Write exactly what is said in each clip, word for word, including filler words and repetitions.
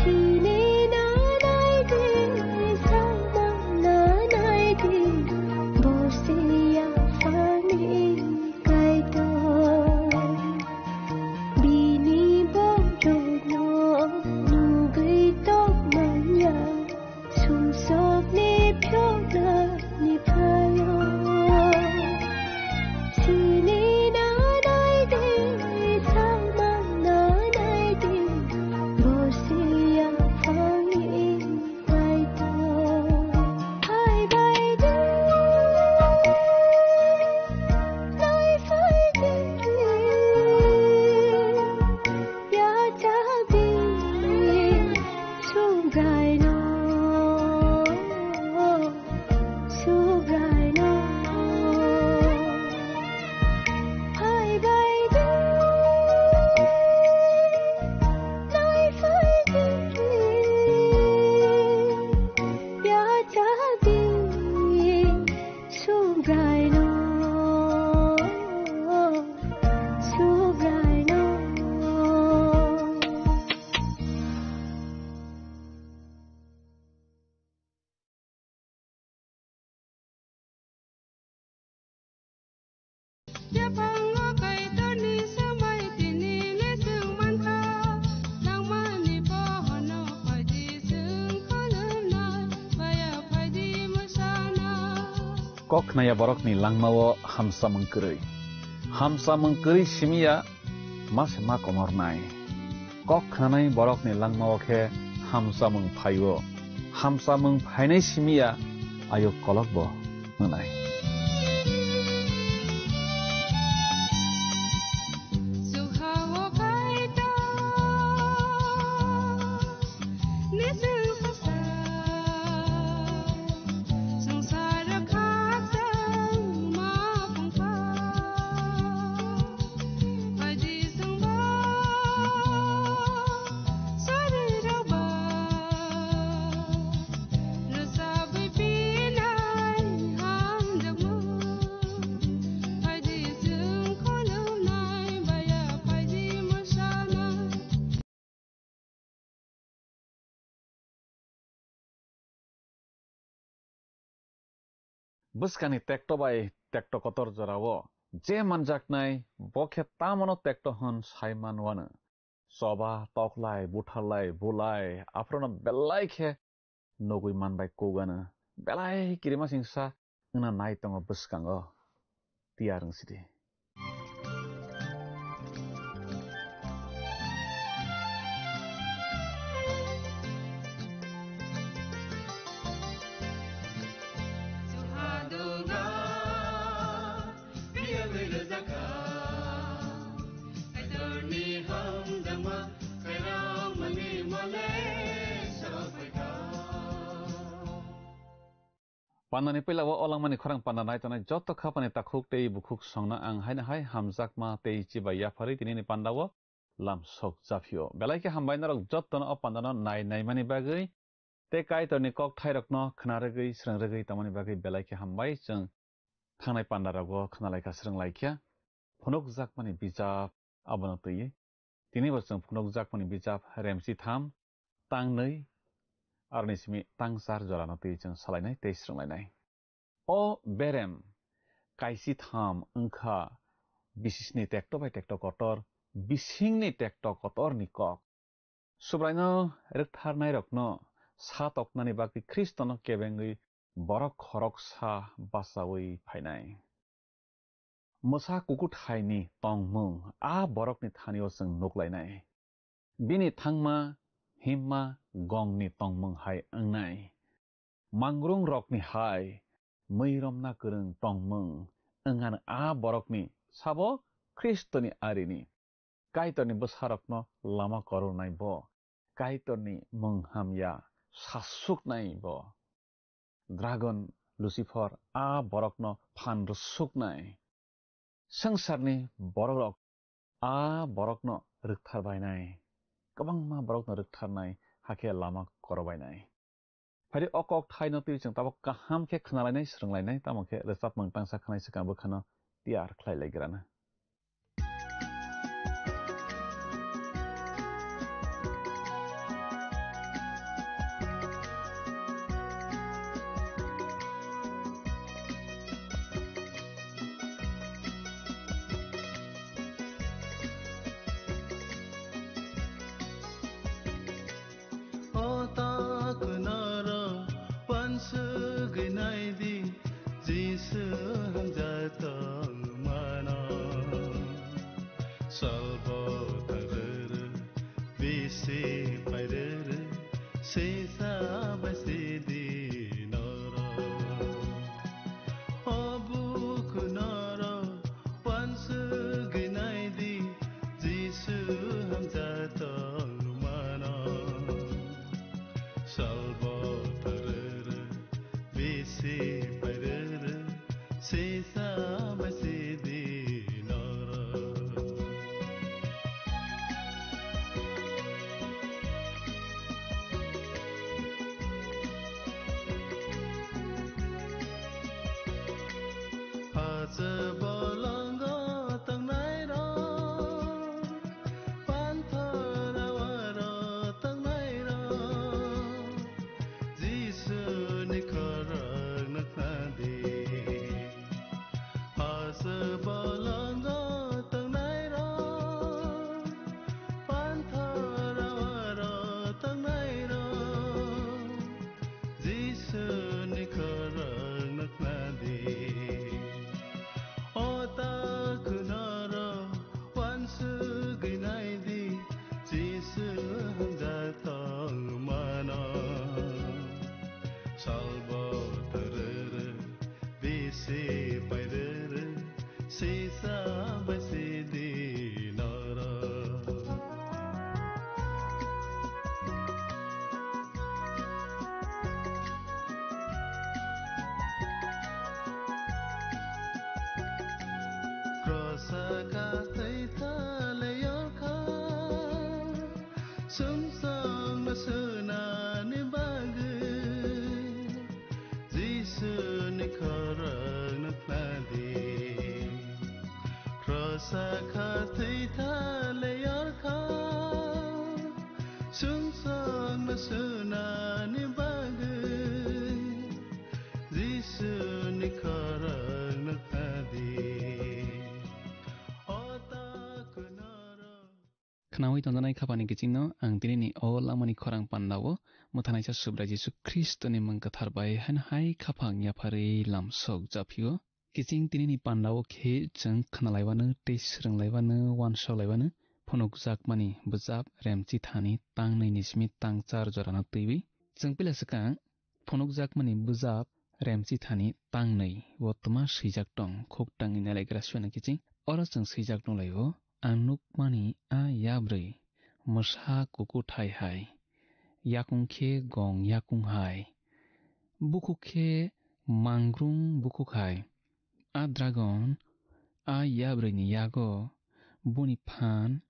Sini nanai de, samang nanai de, borsi yaphangni Kaitor. Bini borokno nugwi tongmanya, sumsokni phioknani phaio. Sini nanai de, samang nanai de, borsi yaphangni Kaitor. Phai bai de, nai phai de, yachak di, Subraino, Subraino, phai bai di, nai phai di, yachak di, Subraino, Subraino. Yaphango Kaitorni swmai tini le chwng mankha, nangmani bohono phaidi chwng khulumnai, baya phaidi mwsana. Kok khnaya borokni langmao hamsamung kwrwi. Hamsamung kwrwi simiya ma se ma komornai. Kok khnanai borokni langmao khe hamsamung phaio. Hamsamung phainai simiya ayuk kolokbo wngnai. Bwskangni tekto bai tekto kotor jorao je manjaknai, bo khe tamono tekto hwn sai manwano. Choba, toklai, butharlai, bulai, aphorono belai khe nugwi manbai kugano. Belai kirimasingsa wngna nai tongo bwskango. Tiyar wng sidi. Pandani puila o langmani khorang panda nai tongnai joto khapani takhuk tei bukhuk songno ang haino hai hamjakma tei chibai yapharwi tinini pandao lam sok japhio. Belai khe hambai norok jotono o pandano nai naimani bagwi tei Kaitorni kokthairokno khna rwgwi, srwng rwgwi tongmani bagwi belai khe hambai. Chwng thangnai pandarogo khna laikha, srwng laikha. Phunukjakmani bijap abono twiwi. Tinibo chwng phunukjakmani bijap Remsi tham, tang nwi, aroni simi tang char jorano twiwi chwng salainai tei srwnglainai. O berem kaisi tham wngkha bisisni tekto bai tekto kotor, bisingni tekto kotorni kok. Subraino rwktharnairokno sa toknani bagwi Khristono kebengwi borok khoroksa bachaui phainai. Mwsa kukuthaini tongmung a borokni thanio chwng nuklainai. Bini thangma himma gongni tongmung hai wngnai. Mangrungrokni hai mwi romna kwrwng tongmung wngano a borokni sabo Khristoni arini. Kaitorni bwsarokno lama korornai bo, Kaitorni mung hamya sasuknai bo. Dragon Lucifer a borokno phan rwsuknai. Swngcharni borokrok a borokno rwktharbainai. Kwbangma borokno rwktharnai, hakhe lama korobainai. Phai di, o kok thaino twi chwng tabuk kaham khe khna lainai, srwng lainai, tamo khe rwchapmung tangsa khnai swkang bwkhano tiyar khlai lai grana. Sisa bai sidi norok. O buku norok, wansugwi naidi, Jisu hamjak tong mano. Salbo tarara, bisi pairara, sisa bai sidi norok. Hacha bolongo tangnai rok, panthor awaro tangnai rok, Jisu ni khorang nakhna di. Hacha bolongo tangnai rok, panthor awaro tangnai rok, Jisu ni khorang nakhna di. O ta khunaro wansugwi naidi, Jisu hamjak tong mano. Salbo tarara, bisi pairara, sisa bai sidi norok. Krosa ka tei thale yorkha, sumsok no sunani bagwi. Jisu ni khorang nakhna di. Krosa kha twi thale yorkha, sumsok no sunani bagwi. Jisu ni khorang nakhna di. O ta khunaro. Khnaui tongjaknai khapangni kichingno ang tinini o lamani khorang pandao mwthanaisa Subrai Jisu Khristoni mung kwthar bai haino hai khapang yapharwi lamsok japhio. Kiching tinini pandao khe chwng khnalaiwano tei swrwnglaibano wansokhlaibano phunukjakmani bwjap Remchithani tang nwi ni simi tang char jorano twiwi. Chwng puila swkang phunukjakmani bwjap Remchithani tang nwi o twma swijak tong, khuk tangwi nailaikra suina kiching. Oro chwng swijak nukhlaio, ang nukmani a yabrwi mwsa kukuthai hai, yakung khe gong yakung hai, bukhuk khe mangrung bukhuk hai. A dragon a yabrwini yago boni phan,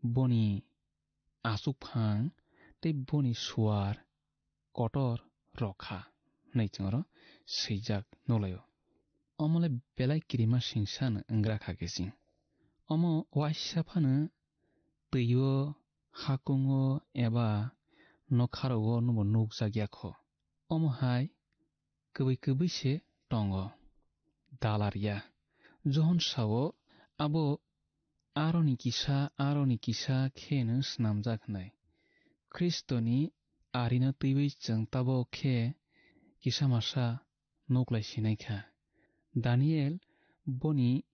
boni achukphang tei boni suar kotor rok kha hwnwi chwng oro swijak nukhlaio. Omo le belai kirima singsa no wngkra kha kiching. Omo waisa phano twi-o, hakung-o eba nokharok-o nobo nukjak ya kho. Omo hai kwbwi kwbwi se tongo. Dalar ya. Johon sao, abo aroni kisa, aroni kisa kheno snamjak hwnwi. Khristoni arino twiwi chwng tabok khe kisa masa nuklai sinai kha. Daniel boni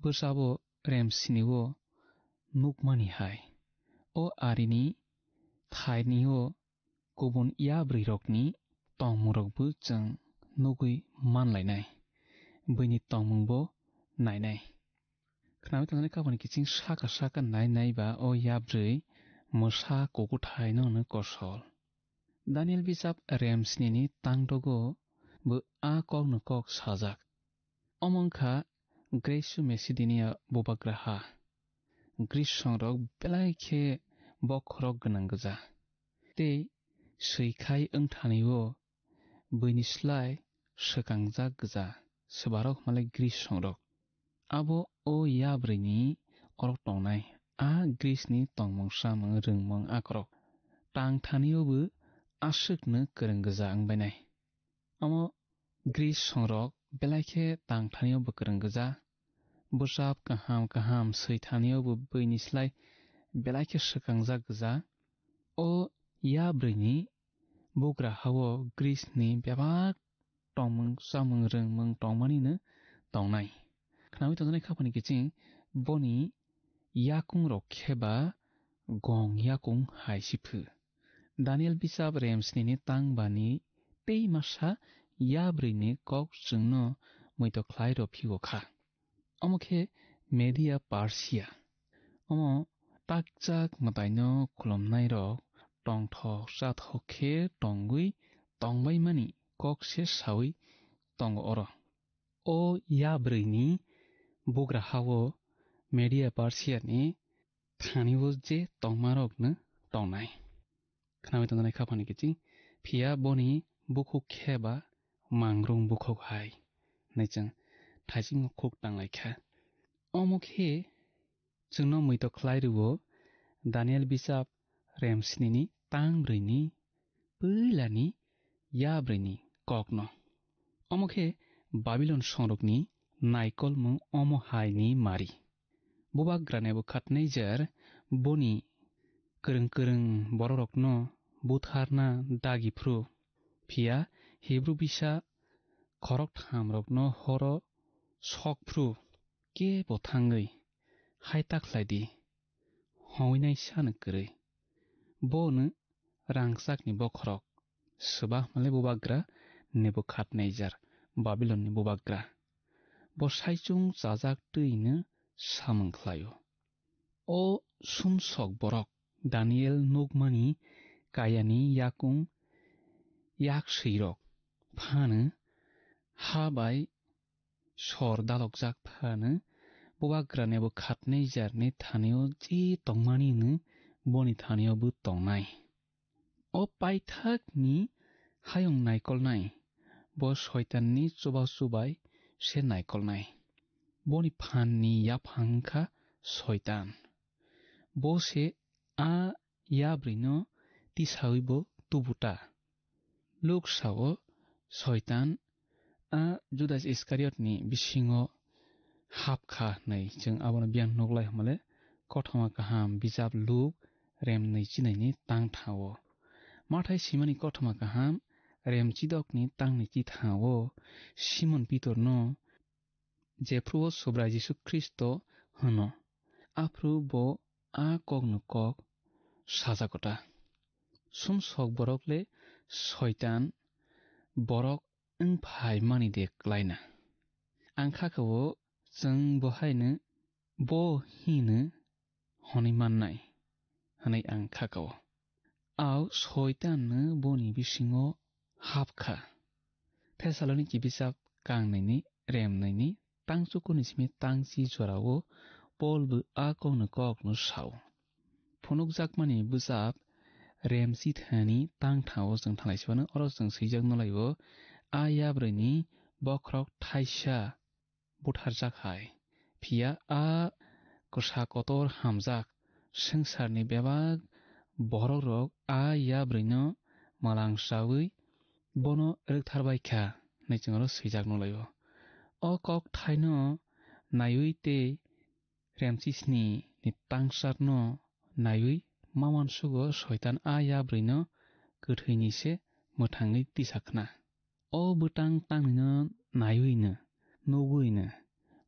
bwsabo rem sini-o nukmani hai. O arini thaini-o kubun yabrwirokni tongmungrokbo chwng nugwi manlainai, buini tongmungbo nainai. Khnaui tongjaknai khapangni kiching saka saka nai nai ba o yabrwi mwsa kukuthai no hwnwi kosol. Daniel bijap rem snini tangdogo bo a kokno kok sajak. Omo wngkha Gresu Macedonia bubagraha. Gris songrok belai khe bokhorok gwnang gwja. Tei swi khai wngthani-o buini slai swkangjak gwja swbarok hwnmalai Gris songrok. Abo o yabrwini orok tongnai a Grisni tongmung samung rwngmung akorok. Tang thani-o bo aswkno kwrwng gwja wngbainai. Omo Gris songrok belai khe tang thani-o bo kwrwng gwja. Bwsap kaham kaham swi thani-o bo buini slai belai khe swkangjak gwja. O yabrwini bugra ha-o Grisni bebak tongmung chamung rwngmung tongmanino tongnai. Khnaui tongjaknai khapangni kiching boni yakungrok khe ba gong yakung hai si phu. Daniel bisap rem snini tang bani tei masa yabrwini kok chwngno muitok khlai rw phio kha. Omo khe Media Persia. Omo takchak mwtaino khulumnairok tongthok chathok khe tongwi tongbaimani kok se saui tongo oro. O yabrwini bugra hao Media Persiani thani-o je tongmarokno tongnai. Khnaui tongjaknai kha phani kiching, phiya boni bukhuk khe ba mangrung bukhuk hai, hinwi chwng thaisingo khuk tanglaikha. Omo khe chwngno muitok khlai rwo Daniel bisap rem snini tang brwini puilani yabrwini kokno. Omo khe Babilon songrokni naikolmung omo hai ni mari. Bubagra Nebukadnejar boni kwrwng kwrwng bororokno butharna dagi phru, phiya Hibru bisa khoroktham rokno horo sok phru, kebo thangwi hai ta khlai di, howinai sano kwrwi. Bono rangchakni bokhorok swba hwnle bubagra Nebukadnejar, Babilonni bubagra. Bo saichung chajak twino samung khlaio. O sumsok borok Daniel nukmani kayani yakung yak swirok phano ha bai sor dalokjak phano bubagra Nebukadnejarni thanio je tongmani no boni thanio bo tongnai. O paithakni hayung naikolnai, bo Soitanni chubachu bai se naikolnai. Boni phanni yaphang wngkha Soitan. Bo se a yabrwino tisawi bo tubu ta. Luk sao Soitan a Judas Iskariotni bisingo hap kha hwnwi chwng abono biyang nuk lai hwnmale, Kothoma Kaham bijap Luk rem nwi chinaini tang thango. Mathai swimani Kothoma Kaham rem chidokni tang nwi chi thango. Simon Pitorno jephru o Subrai Jisu Khristo hwno, aphru bo a kokno kok sajago ta. Sumsok borok le Soitan borok wng phai mani de klaina. Ang kha kha o chwng bo haino bo hino hwnwi mannai hwnwi ang kha kha o. Au Soitanno boni bisingo hap kha. Thesalonik kibisa kang nini rem nini tang chukuni simi tang chi jorao Pol bo a kokno kokno sao. Phunukjakmani bwsap rem chi thani tang thao chwng thalai sibano oro chwng swijak nulaio a yabrwini bokhorok thaisa butharjak hai. Phiya a kwsa kotor hamjak swngcharni bebak borokrok a yabrwino mwlang saui bono rwktharbai kha, hwnwi chwng oro swijak nulaio. O kok thaino naiwi tei remchisni ni tangsarno naiwi ma uansugo Soitan a yabrwino kwthwini se mwthangwi tisa khna. O bwtang tangnwino naiwino, nugwino,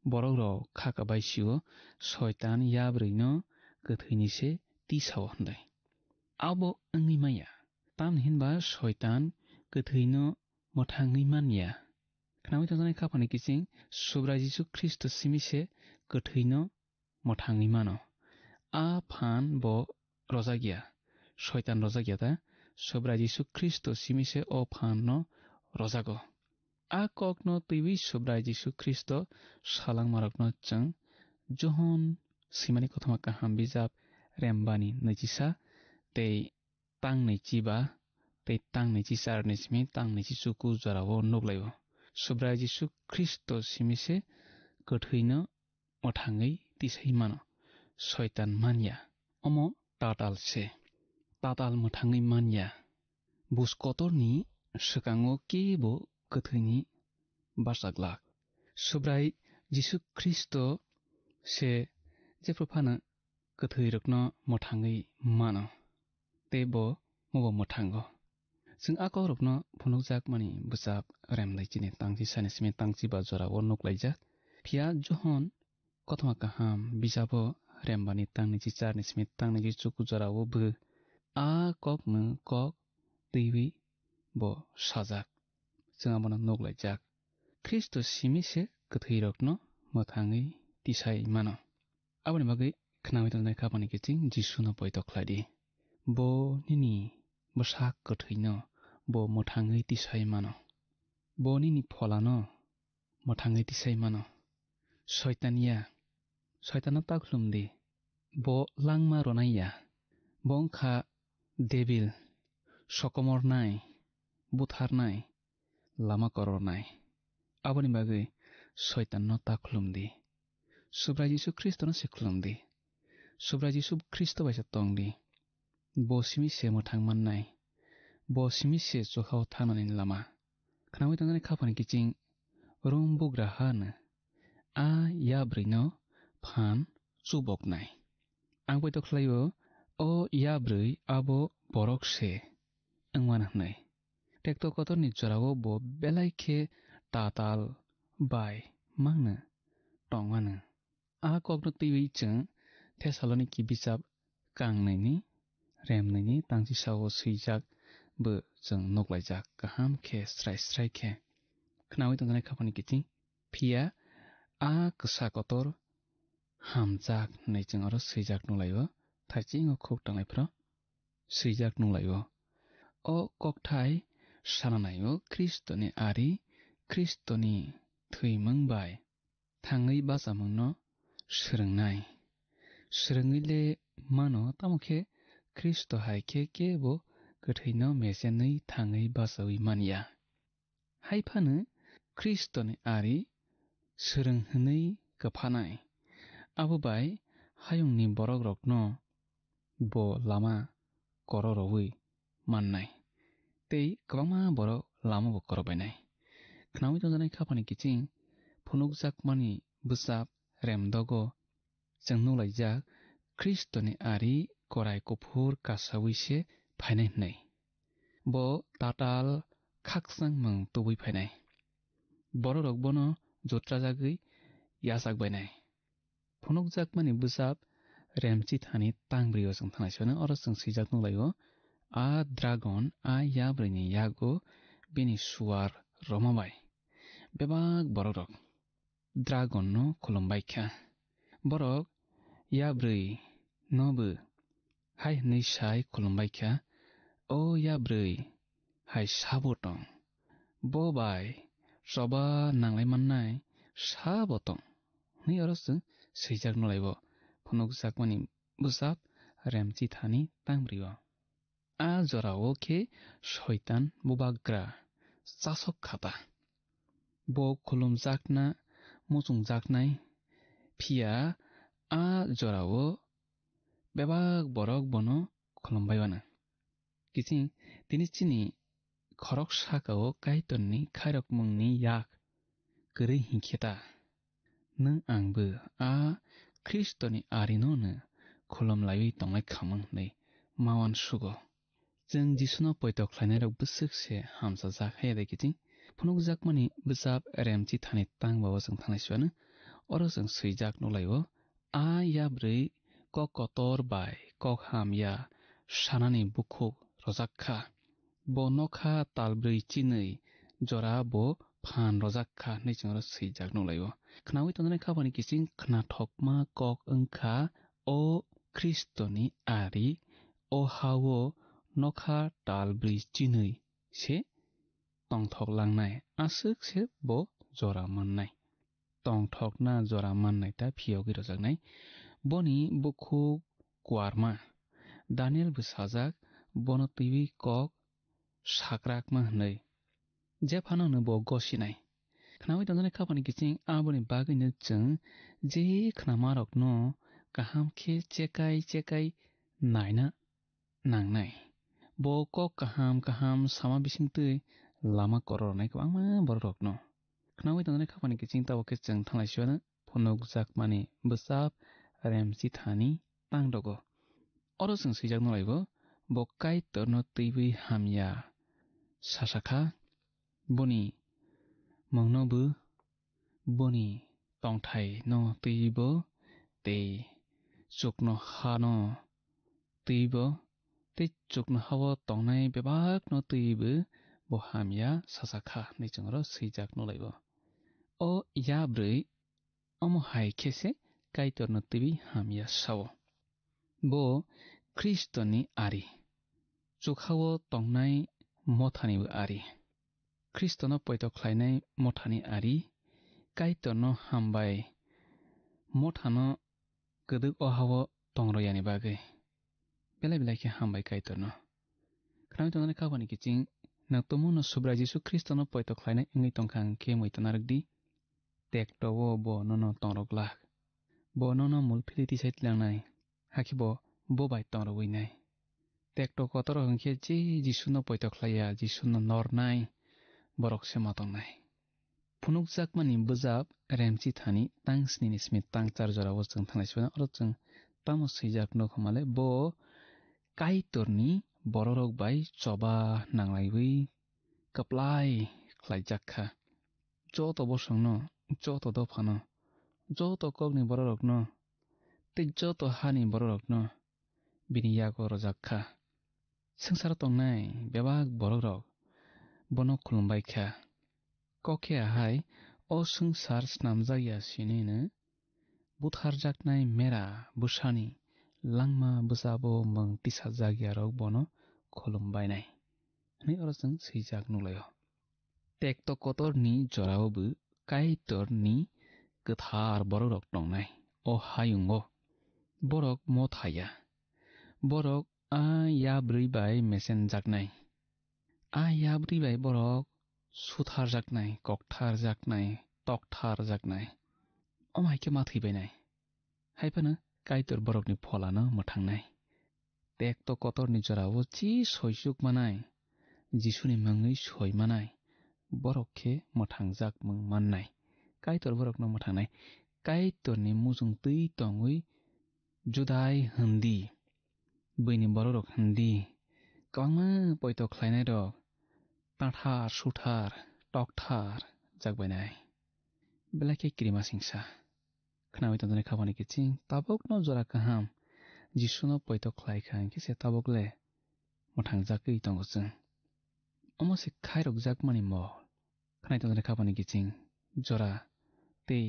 borokrok kha kabai sio Soitan yabrwino kwthwini se tisao hwnwi. Abo wngwi manya, tamni hinba Soitan kwthwino mwthangwi manya. Khnaui tongjaknai kha phani kiching Subrai Jisu Khristo simi se kwthwino mwthangwi mano. A phan bo rojak ya, Soitan rojak ya ta, Subrai Jisu Khristo simi se o phan no rojago. A kok no twiwi Subrai Jisu Khristo salangmarok no chwng Johon swimani kothoma kaham bijap rembani nwichisa tei tang nwichiba tei tang nwichichar ni simi tang nwichichuku jorao nuklaio. Subrai Jisu Khristo simi se kwthwino mwthangwi tisai mano. Soitan manya. Omo tatal se. Tatal mwthangwi manya. Bus kotorni swkango kebo kwthwini bachaglak. Subrai Jisu Khristo se jephru phano kwthwirokno mwthangwi mano. Tei bo mubo mwthango. Chwng a kokrokno phunukjakmani bwchap remlai chini tangchi sani simi tangchi ba jorao nuklaijak. Phiya Johon kothoma kaham bijabo rembani tangni chi charni simi tangni chi chuku jorao bo A kokno kok twiwi bo sajak. Chwng abono nuk laijak. Khristo simi se kwthwirokno mwthangwi tisai mano. Aboni bagwi khnawi tongnai khapani kiching Jisuno poito khlai di. Bo nini bwsak kwthwino bo mwthangwi tisai mano. Bo nini pholano mwthangwi tisai mano. Soitan ya, Soitanno ta khlum di. Bo langma ronai ya. Bo wngkha debil, sokomornai, butharnai, lama korornai. Aboni bagwi Soitanno ta khlum di. Subrai Jisu Khristono se khlum di. Subrai Jisu Khristo bai se tong di. Bo simi se mwthang mannai. Bo simi se chokhao thangnani lama. Khnawi tongnani khapani kiching Rom bugra hano a yabrwino phan chuboknai. Ang poito khlaio, o yabrwi abo borok se wngmano hwnwi. Tekto kotorni jorao bo belai khe tatal bai mangno tongmano. A kokno twiwi chwng Thessaloniki bichap kangnwini remnwini tangsisao swijak bo chwng nuklaijak kaham khe srai srai khe. Khnawi tongjaknai khapani kiching, phiya a kwsa kotor hamjak hwnwi chwng oro swijak nulaio, thaiching o khuk tanglaiphrw swijak nulaio. O kokthai sana naio Khristoni ari, Khristoni thwimung bai thangwi bachamungno swrwngnai. Swrwngwi le mano, tamo khe Khristo hai khe kebo kwthwino mechenwi thangwi bachaui man ya. Hai phano Khristoni ari swrwng hwnwi kwphanai. Abo bai hayungni borokrokno bo lama kororowi mannai. Tei kwbangma borok lama bo korobainai. Khnaui tongjaknai khapani kiching phunukjakmani bwsap remdogo chwng nulaijak Khristoni ari korai kuphur kasaui se phainai hwnwi. Bo tatal khakchangmung tubui phainai. Borokrok bono jutrajagwi yachak bainai. Phunukjakmani bwsap remchi thani tang bwrwi o chwng thanai sino oro chwng swijak nukhlaio, a dragon a yabrwini yago bini suar rwma bai bebak borokrok dragonno khulumbai kha. Borok yabrwi nobo hai hwnwi sai khulumbai kha, "O yabrwi hai sabo tong? Bo bai choba nanglai mannai sabo tong?" hwnwi oro chwng swijak nulaio phunukjakmani bwsap remchi thani tang bwrwi o. A jorao khe Soitan bubagra chasok khata. Bo khulumjakna muchungjaknai, phiya a jorao bebak borok bono khulumbai mano. Kiching tini chini khorok sakao Kaitorni khairokmungni yak kwrwi hinkhe ta, nwng angbo a Khristoni arinono khulum laiwi tonglai khamung hwnwi ma uansugo. Chwng Jisuno poito khlainairok bwswk se hamchajak, haiya de kiching phunukjakmani bwsap remchi thani tang bao chwng thanai suiano oro chwng swijak nukhlaio, a yabrwi kok kotor bai kok hamya sanani bukhuk rwjak kha. Bo nokha talbrwi chinwi jora bo phan rwjak kha hwnwi chwng oro swijak nukhlaio. Khnaui tongjaknai khapani kiching khnathokma kok wngkha, o Khristoni ari, o ha-o nokha talbrwi chinwi se tongthok langnai, aswk se bo jora mannai. Tongthokna jora mannai ta phiyogwi rwjaknai. Boni bukhuk kuarma Daniel bo sajak, bono twiwi kok sakrakma hwnwi. Jephano hwnwi bo gosinai. Khnaui tongjaknai khapani kiching aboni bagwino chwng je khnamarokno kaham khe chekai chekai naina nangnai. Bo kok kaham kaham sama bisingtwi lama korornai kwbangma bororokno. Khnaui tongjaknai khapani kiching tabuk khe chwng thanglai suiano phunukjakmani bwsap remchi thani tang dogo. Oro chwng swijak nukhlaibo, bo Kaitorno twiwi hamya sasakha, boni mungno bo, boni tongthaino twibo, tei chuknohano twibo, tei chuknoha-o tongnai bebakno twiwi bo hamya sacha kha hwnwi chwng oro swijak nukhlai-o. O yabrwi omo hai khe se Kaitorno twiwi hamya sa-o. Bo Khristoni ari, chukha-o tongnai mothanibo ari. Khristono poito khlainai mothani ari, Kaitorno hambai mothano kwdwk o ha-o tong rwyani bagwi. Belai belai khe hambai Kaitorno. Khwnai tongnani khabani kiching, nwng tumungno Subrai Jisu Khristono poito khlainai wngwi tongkha hwnkhe muitu narwk di. Tekto-o bo nono tong rw glak. Bo nono mul philwi tisai tlangnai. Hakhe bo, bo bai tong rwui nai. Tekto kotor hwnkhe je Jisuno poito khlai ya, Jisuno nornai, borok se ma tongnai. Phunukjakmani bwjap Remchi thani tang sni ni simi tang char jora o chwng thanglai sibana, oro chwng tamo swijak nukho male, bo Kaitorni bororok bai choba nanglaiwi kwplai khlaijak kha. Joto bosongno, joto dophano, joto kokni bororokno tei joto hani bororokno bini yago rwjak kha. Swngcharo tongnai bebak borokrok bono khulumbai kha. Kok khe ahai, o swngchar snamjak ya sinino butharjaknai mera bwsani langma bwsabo mung tisajak yarok bono khulumbainai, hwnwi oro chwng swijak nukhlaio. Tekto kotorni jorao bo Kaitorni kwthar borokrok tongnai o hayungo. Borok mothaya. Borok a yabrwi bai mesenjaknai. A yabrwi bai borok sutharjaknai, koktharjaknai, toktharjaknai. Omo hai khe ma thwibainai. Hai phano Kaitor borokni pholano mwthangnai. Tekto kotorni jorao chi soichuk manai, Jisuni mungwi soi manai, borok khe mwthangjak mung mannai. Kaitor borokno mwthangnai. Kaitorni mujung twi tongwi Judai hwndi, buini bororok hwndi, kwbangma poito khlainairok tathar, suthar, tokthar jakbainai. Belai khe kirima singsa. Khnaui tongjaknai khabani kiching tabukno jora kaham Jisuno poito khlai kha, hinkhe se tabuk le mwthangjagwi tongo chwng. Omo se khairokjakmani mol. Khnaui tongjaknai khabani kiching jora tei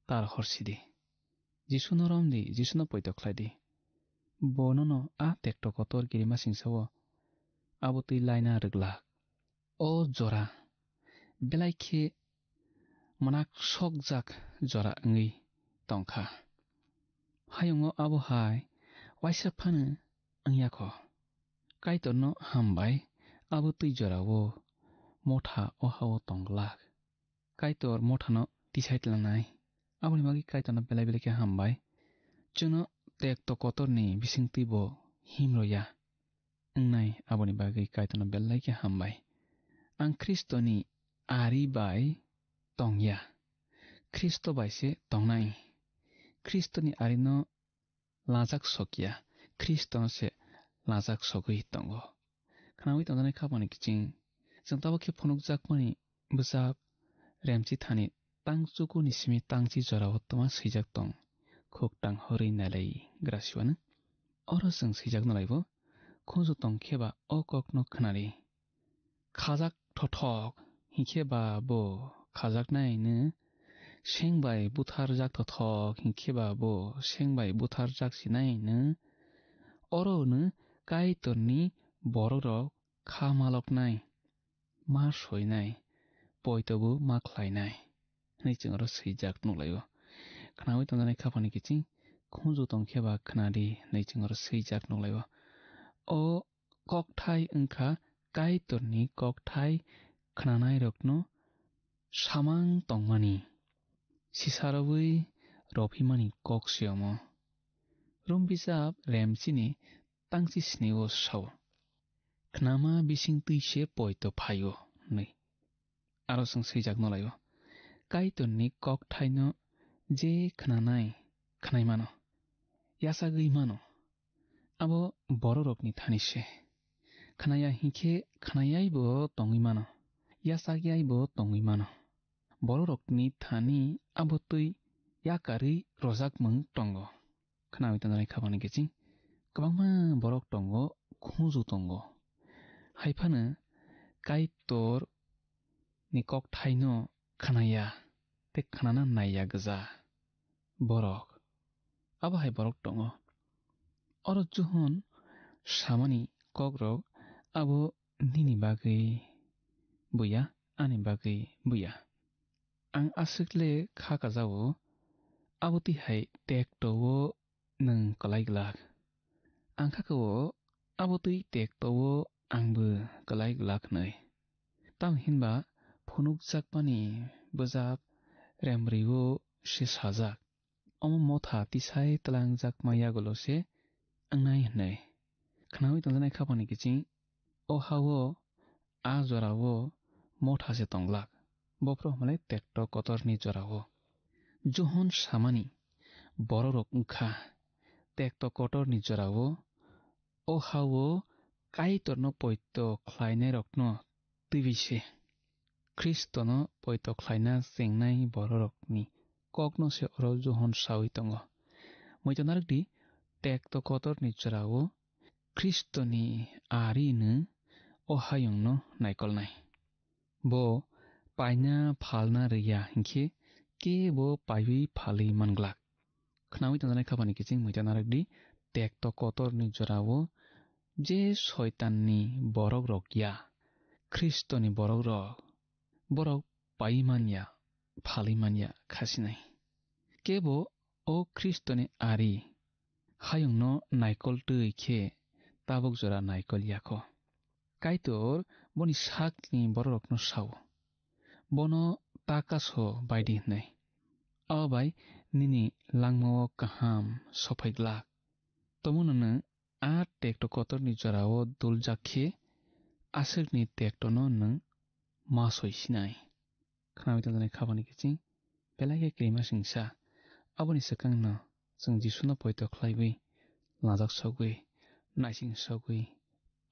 tar hor sidi. Jisuno romdi, Jisuno poito khlaidi. Bo nono a tekto kotor kirima singsao abo twi laina rwglak. O jora belai khe mwnak sokjak jora wngwi tongkha. Hayungo abo hai waisa phano wngya kho. Kaitorno hambai, abo twi jorao motha o ha-o tong glak. Kaitor mothano tisai tlangnai. Aboni bagwi Kaitorno belai belai khe hambai. Chwngno tekto kotorni bisingtwi bo himrw ya wngnai, aboni bagwi Kaitorno belai khe hambai. Ang Khristoni ari bai tong ya, Khristo bai se tongnai. Khristoni arino lajak sok ya, Khristono se lajak sogwi tongo. Khnaui tongjaknai khabani kiching, chwng tabuk khe phunukjakmani bwchap Remchi thani tang chukurni simi tangchi jorao twma swijak tong, khuk tang horwi nailai grasiwano. Oro chwng swijak nalaibo, khunju tong khe ba o kokno khnadi. Khajak thothok hinkhe ba bo khajaknaino, seng bai butharjak thothok hinkhe ba bo seng bai butharjak sinaino. Orono Kaitorni bororok kha maloknai, ma soinai, poitobo ma khlainai, hwnwi chwng oro swijak nukhlaio. Khnaui tongjaknai khaphani kiching khunju tong khe ba khnadi, hwnwi chwng oro swijak nukhlaio. O kokthai wngkha Kaitorni kokthai khnanairokno samang tongmani, sisarogwi rophimani kok se omo. Rom bijap Remchini tangchi snio sao, "Khnama bising twi se poito phaio," hwnwi. Aro chwng swijak nolaio, Kaitorni kokthaino je khnanai, khnai mano, yachagwi mano, abo bororokni thani se. Khnaya hinkhe khnayaibo tongwi mano, yachakyaibo tongwi mano. Bororokni thani abo twi yakarwi rojakmung tongo. Khnaui tongnai khabani kiching kwbangma borok tongo, muchung tongo. Hai phano Kaitor ni kokthaino khnaya tei khnana naiya gwja borok. Abo hai borok tongo. Oro Johon samani kokrok abo nini bagwi buya, ani bagwi buya. Ang aswk le kha kajao, abo twi hai tekto-o nwng kwlai glak. Ang kha khe-o, abo twi tekto-o angbo kwlai glak hwnwi. Tamo hinba phunukjakmani bwjap remri-o se sajak. Omo motha tisai twlangjakma yagulo se wngnai hwnwi. Khnaui tongjaknai khapangni kiching o ha-o a jora-o motha se tong glak. Bophuru hwnmale tekto kotorni jora-o. Johon samani bororok wngkha tekto kotorni jora-o, o ha-o Kaitorno poito khlainairokno twiwi se. Khristono poito khlaina chengnai bororokni kokno se oro Johon saui tongo. Muitu narwkdi, tekto kotorni jora-o Khristoni arino o hayungno naikolnai. Bo paina phalna rwya hinkhe kebo paiwi phalwi manglak. Khnaui tongjaknai khapangni kiching muitu narwkdi, tekto kotorni jora-o je soitanni borokrok ya, Khristoni borokrok, borok paiwi manya, phalwi manya khasinai. Kebo o Khristoni ari hayungno naikol twi khe tabuk jora naikol yakho. Kaitor boni sakni bororokno sao, bono ta kaso baidi hwnwi. Abo bai nini langmao kaham sophai glak. Tomono nwng a tekto kotorni jorao duljak khe aswkni tektono nwng ma soi sinai. Khnaui tongjaknai khapangni kiching belai khe kirima singsa. Aboni swkangno chwng Jisuno poito khlaiwi, lajak sogwi, naising sogwi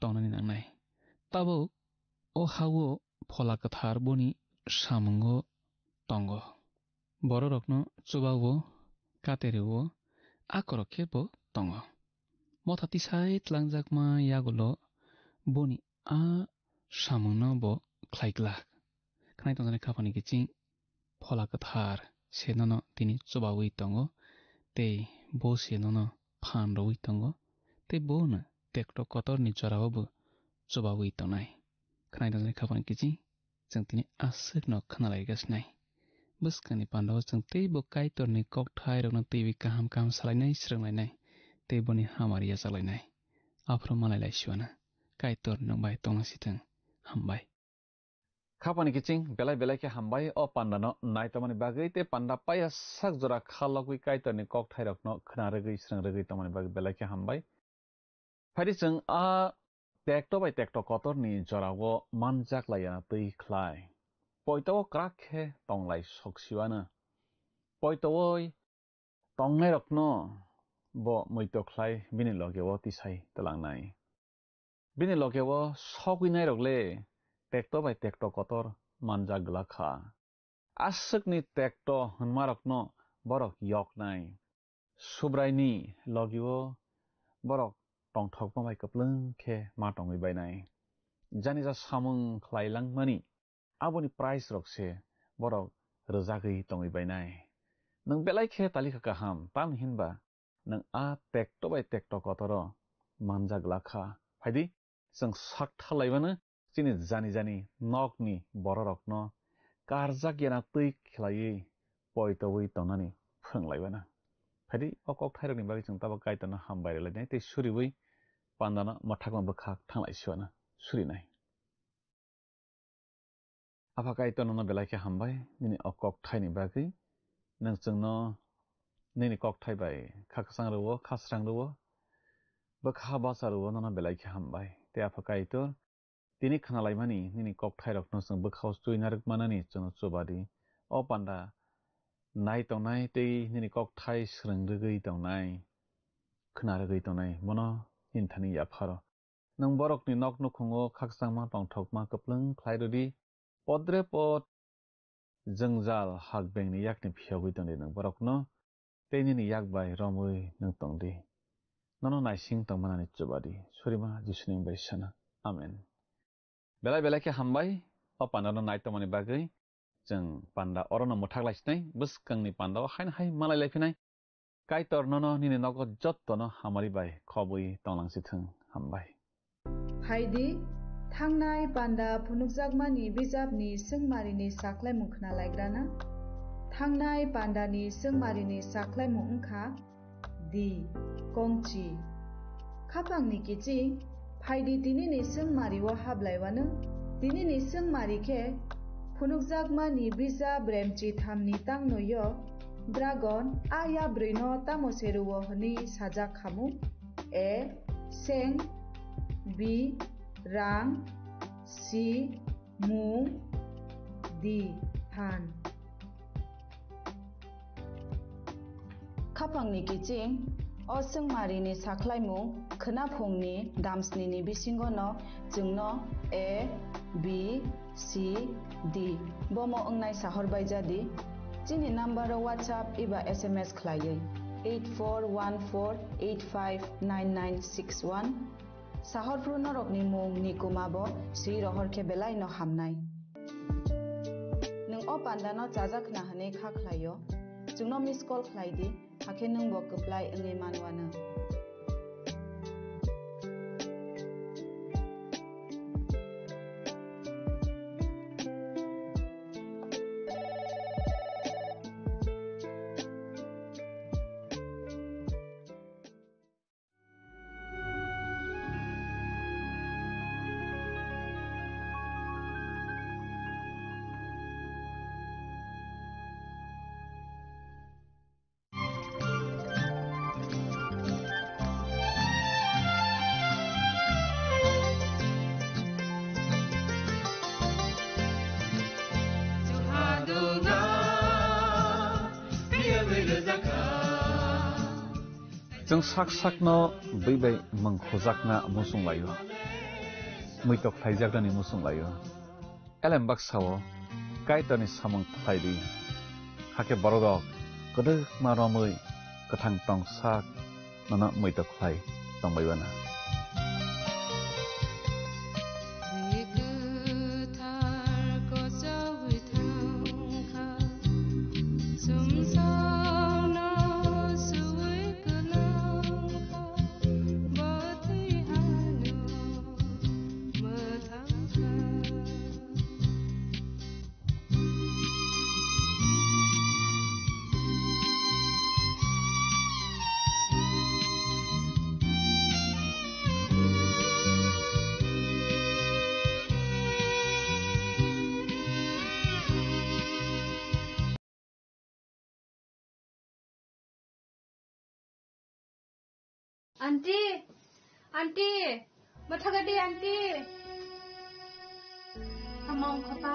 tongnani nangnai. Tabuk o ha-o Phola Kwthar boni samungo tongo. Bororokno chuba-o, katere-o, akorok khe bo tongo. Motha tisai tlangjakma yagulo boni a samungno bo khlai glak. Khnai tongjaknai khapangni kiching Phola Kwthar se nono tini chubaui tongo, tei bo se nono phan rwui tongo, tei bono tekto kotorni jorao bo chubaui tongnai. Khnai tongjaknai khapangni kiching chwng tini aswkno khna lai gasnai. Bwskangni pandao chwng teibo Kaitorni kokthairokno twiwi kaham kaham salainai, swrwnglainai, tei boni hamari yachaklainai. Aphuru malai lai siwana. Kaitor nwng bai tongna sithwng. Hambai. Khapangni kiching belai belai khe hambai o pandano naitomani bagwi tei panda paiya sak jora kha logwi Kaitorni kokthairokno khna rwgwi swrwng rwgwi tongmani bagwi belai khe hambai. Phaidi chwng a tekto bai tekto kotorni jorao manjak laiyana twi khlai. Poito-o kwrak khe tonglai sok siwano. Poito-oi tongnairokno bo muitok khlai bini loge-o tisai twlangnai. Bini loge-o sogwinairok le tekto bai tekto kotor manjak glak kha. Aswkni tekto hwnmarokno borok yoknai. Subraini logi-o borok tongthokma bai kwplwng khe ma tongwi bainai. Janija samung khlai langmani aboni price rok se borok rwjagwi tongwi bainai. Nwng belai khe talikha kaham, tamni hinba nwng a tekto bai tekto kotoro manjak glak kha. Phaidi, chwng sak tha laibano chini jani jani nokni bororokno karjak yana twi khlaiwi poitoui tongnani phwrwng laibano. Phaidi, o kokthairokni bagwi chwng tabuk Kaitorno hambai rwlainai tei suriui pandano mwthakma bwkhak thanglai siwano surinai. Apha Kaitor, nono belai khe hambai nini o kokthaini bagwi. Nwng chwngno nini kokthai bai kha kwchang rwo, kha srang rwo, bwkha bacha rwo, nono belai khe hambai. Tei Apha Kaitor, tini khnalaimani nini kokthairokno chwng bwkhao chuinarwk manani chwngno chuba di. O panda nai tongnai tei nini kokthai srwng rwgwi tongnai, khna rwgwi tongnai, bono nini thani yapharo. Nwng borokni nok nukhungo khakchangma tongthokma kwplwng khlai rw di. Podre pod jwngjal hakbengni yakni phiyogwi tong di nwng borokno, tei nini yak bai romwi nwng tong di. nono naising tongmanani chubadi. Surima Jisuni bai sana. Amen. Belai belai khe hambai, o pandano nai tongmani bagwi. Chwng panda orono mwthak lai sinai, bwskangni pandao haino hai malai lai phinai. Kaitor nono nini nogo jottono hamari bai khobwi tonglang si thung. Hambai. Phaidi, thangnai panda phunukjakmani bijapni swngmarini saklaimung khna laigrana. Thangnai pandani swngmarini saklaimung wngkha di, kongchi. Khapangni kiching, phaidi tinini swngmari o hablaiwano, tinini swngmari khe phunukjakmani bijap remchi thamni tangnoio, dragon a yabrwino tamo se rwo hwnwi sajak khamu? A, seng, B, rang, C, mung, D, phan. Khapangni kiching, o swngmarini saklaimung khwnaphungni damsnini bisingono chwngno A, B, C, D bomo wngnai sahor bai jadi. Chini number o WhatsApp eba S M S khlaiwi eight four one four eight five nine nine six one. Sahorphru norokni mung ni kuma bo swi rohor khe belai no hamnai. Nwng o panda no chajak khna hwnwi kha khlaio, chwngno miss call khlai di, hakhe nwng bo kwplai wngwi manwano. Chwng sak sakno bwi bai mung khujakna muchung laio, muitok khlaijaknani muchung laio. Elem baksa-o Kaitorni samung khlai di, hakhe borok rok kwdwkma romwi kwthang tong sak nono muitok khlai tongbai bana. Aunty, aunty, mwthagadi aunty. Tamo wngkha pa,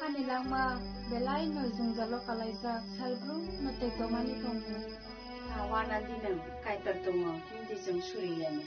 ani langma belai no jwngjalo kalaijak, salbrum no tei tomani tongo. Awan aunty nwng Kaitor tongo, hindi chwng suri ya ne.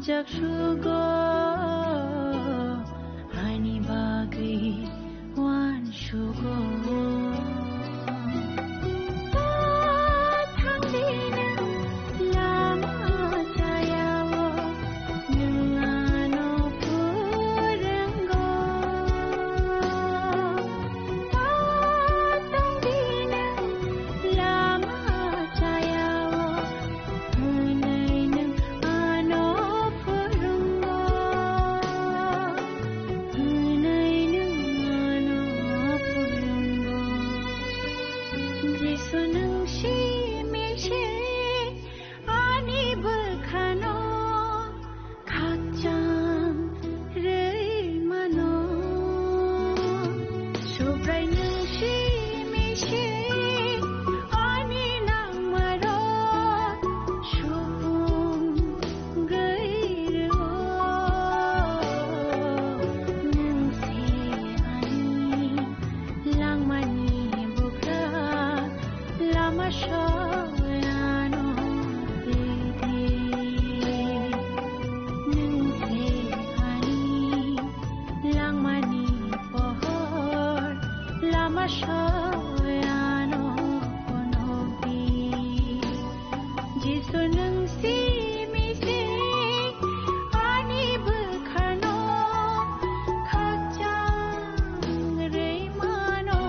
Jak sugo, ani bagwi wan sugo. Thangdi nwng lama chayao, nwng ano purwngo. Tongdi nwng lama chayao, hwnwi nwng ano phrwngo, hwnwi nwng ano phrwngo. Jisu nwng simi se ani bwkhano khakchang rwi mano. Subrai nwng simi se ani nangmarok supung gwi rwo. Nwng se ani langmani bugra, lama soyano ridi. Nwng se ani langmani pohor, lama soyano phunukdi. Jisu nwng simi se ani bwkhano khakchang rwi mano.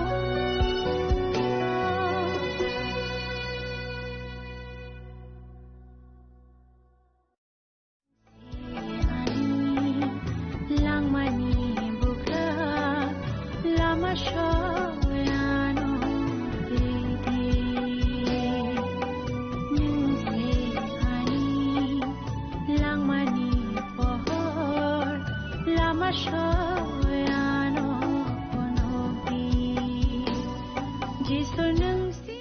Langmani bugra, lama soyano ridi. Nwng se ani langmani pohor, lama soyano phunukdi. Jisu nwng si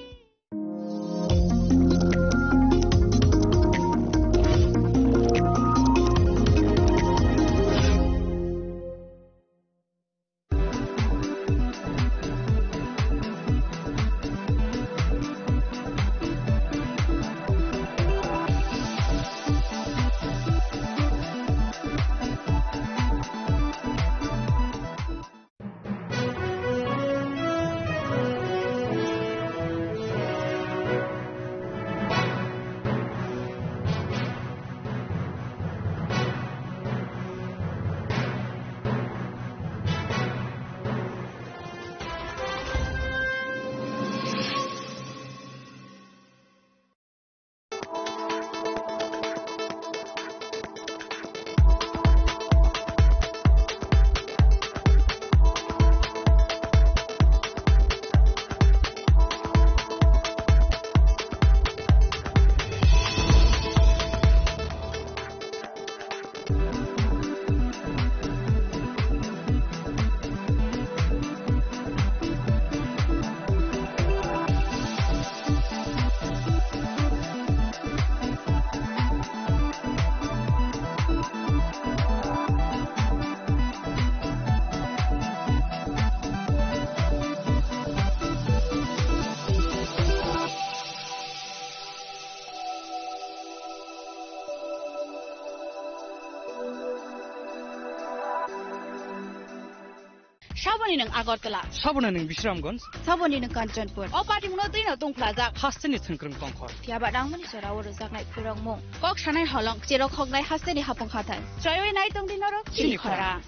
Saboni nwng Agartala. Saboni nwng Bisramganj. Saboni nwng Kanchanpur. O patimungno twino tungphlajak. Hasteni thwngkwrwng tongkhor. Phiya ba nangmani jorao rwjaknai phwrwngmung. Kok sanai holong, cherok hoknai hasteni hapung hathai. Chaywi nai tongdi norok chini khorang.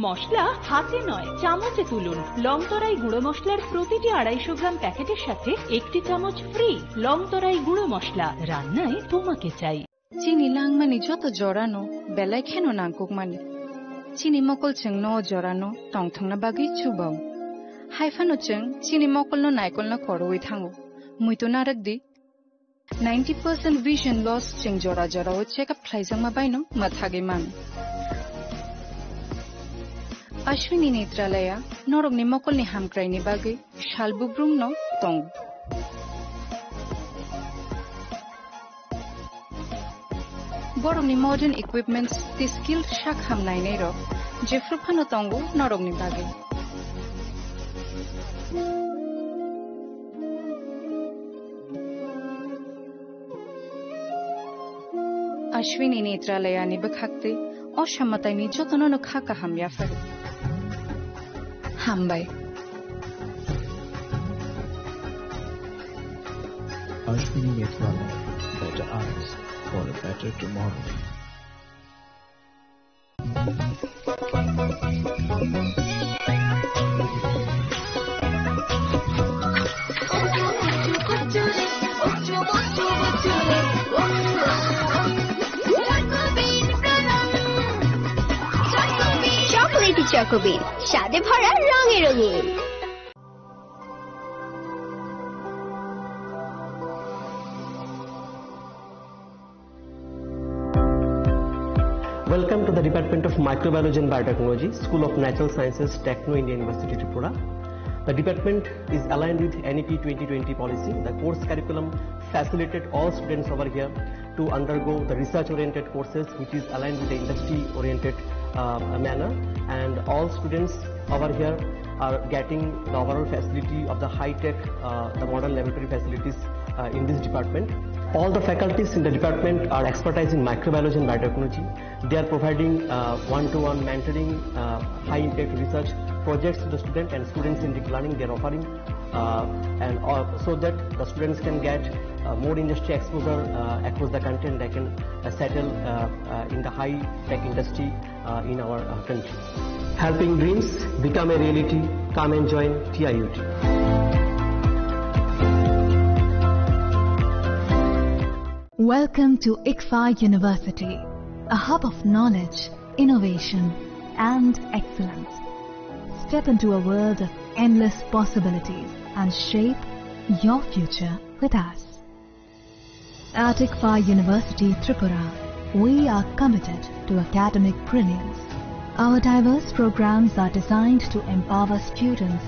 মশলা হাতে নয়, চামচে তুলুন। লংতরাই গুঁড়ো মশলার প্রতিটি আড়াইশো গ্রাম প্যাকেটের সাথে একটি চামচ ফ্রি। লংতরাই গুঁড়ো মশলা, রান্নায় তোমাকে চাই। Chini langmani joto jorano belai kheno nangkukmani. Chini mokol chwngno o jorano tongthokna bagwi chubao. Haiphano chwng chini mokolno naikolna koroi thango. Muitu narwkdi. Ninety percent vision loss chwng jora jorao check up khlaijakma baino mwthagwi mano. Ashwini Netralaya norokni mokolni hamkraini bagwi sal bubrumno tongo. Borokni modern equipments tei skilled sak ham nainairok jephru phano tongo norokni bagwi. Ashwini Netralayani bwkhaktwi o samataini jotono no kha kaham yapharo. Hambai. Ashwini Netralaya, better eyes for a better tomorrow. Chocolatey Choco Bean, স্বাদে ভরা রঙে রঙিন। Welcome to the Department of Microbiology and Biotechnology, School of Natural Sciences, Techno India University, Tripura. The department is aligned with N E P twenty twenty policy. The course curriculum facilitated all students over here to undergo the research-oriented courses, which is aligned with the industry-oriented, uh, manner. And all students over here are getting the overall facility of the high-tech, uh, the modern laboratory facilities, uh, in this department. All the faculties in the department are expertise in microbiology and biotechnology. They are providing, uh, one-to-one mentoring, uh, high-impact research projects to the student, and students-centric learning they are offering. Uh, and, uh, so that the students can get, uh, more industry exposure, uh, across the country, and they can, uh, settle, uh, uh, in the high-tech industry, uh, in our, uh, country. Helping dreams become a reality. Come and join T I U T. Welcome to ICFAI University, a hub of knowledge, innovation, and excellence. Step into a world of endless possibilities and shape your future with us. At ICFAI University Tripura, we are committed to academic brilliance. Our diverse programs are designed to empower students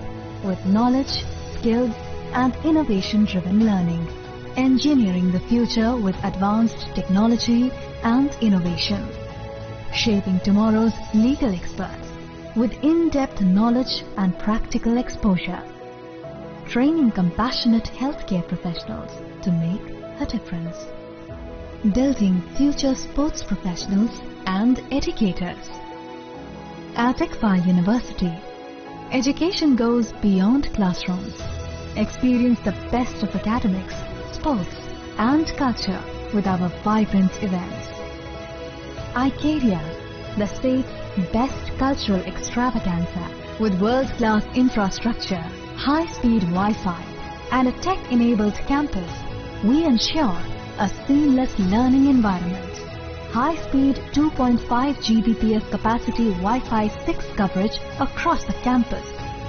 with knowledge, skills, and innovation-driven learning, engineering the future with advanced technology and innovation, shaping tomorrow's legal experts with in-depth knowledge and practical exposure, training compassionate healthcare professionals to make a difference, building future sports professionals and educators. At ICFAI University, education goes beyond classrooms. Experience the best of academics, sports, and culture with our vibrant events. Icaria, the state's best cultural extravaganza, with world-class infrastructure, high-speed Wi-Fi, and a tech-enabled campus, we ensure a seamless learning environment. High-speed two point five G B P S capacity Wi-Fi six coverage across the campus,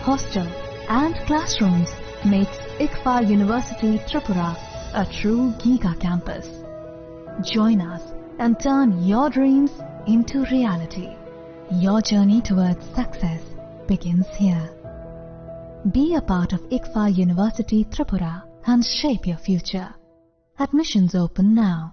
hostel, and classrooms makes ICFAI University Tripura a true giga campus. Join us and turn your dreams into reality. Your journey towards success begins here. Be a part of ICFAI University Tripura and shape your future. Admissions open now.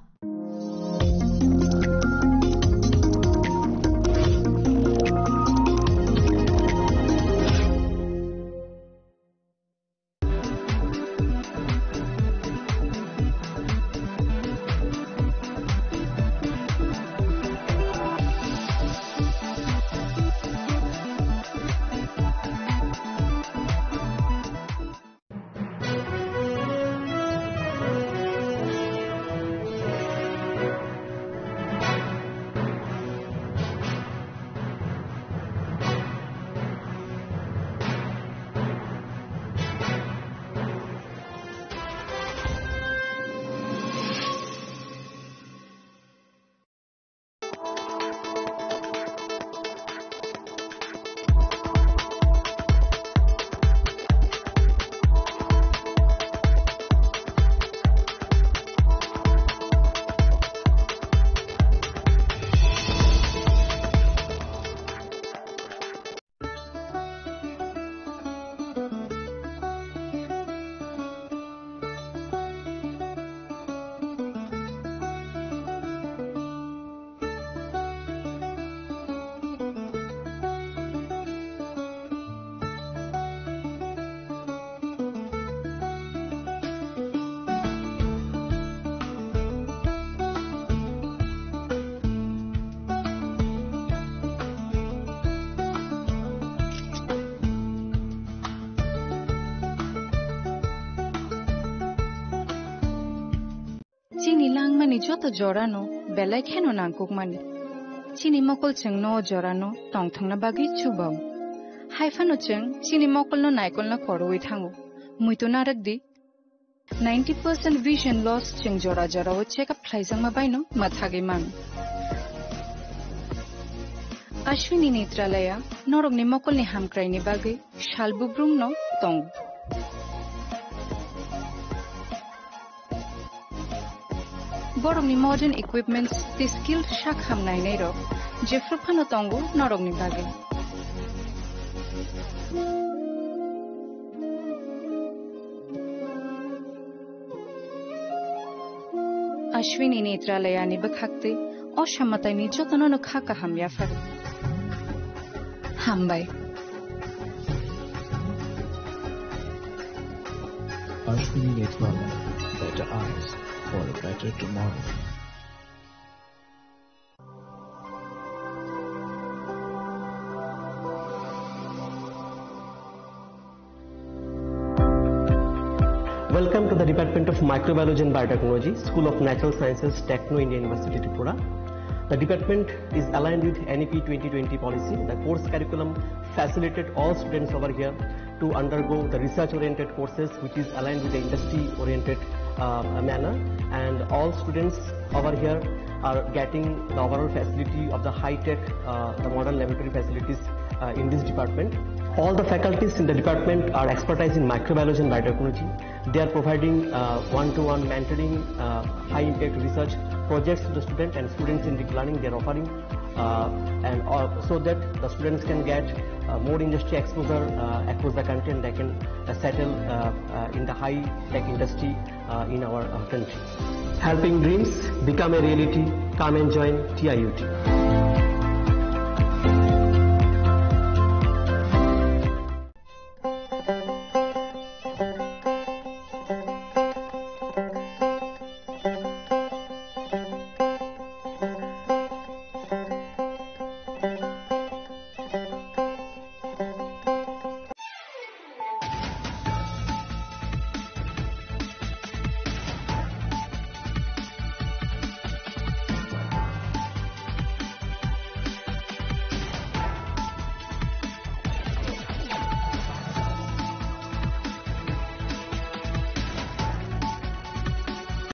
Chini langmani joto jorano belai kheno nangkukmani. Chini mokol chwngno o jorano tongthokna bagwi chubao. Haiphano chwng chini mokolno naikolna khorwi thango. Muitu narwk di, ninety percent vision loss chwng jora jorao check up khlaijakma baino mwthagwi mano. Ashwini Netralaya norokni mokolni hamkraini bagwi sal bubrumno tongo. Borokni modern equipments tei skilled sak ham nainairok jephru phano tongo norokni bagwi. Ashwini Netralayani bwkhaktwi o samataini jotono no kha kaham yapharo. Hambai. Ashwini Netralaya, better eyes for a better tomorrow. Welcome to the Department of Microbiology and Biotechnology, School of Natural Sciences, Techno India University, Tripura. The department is aligned with N E P twenty twenty policy. The course curriculum facilitated all students over here to undergo the research-oriented courses, which is aligned with the industry-oriented, uh, manner. And all students over here are getting the overall facility of the high-tech, uh, the modern laboratory facilities, uh, in this department. All the faculties in the department are expertise in microbiology and biotechnology. They are providing, uh, one-to-one mentoring, uh, high-impact research projects to the student and students-centric learning they are offering, uh, and, uh, so that the students can get, uh, more industry exposure, uh, across the country, and they can, uh, settle, uh, uh, in the high-tech industry, uh, in our, uh, country. Helping dreams become a reality. Come and join T I U T.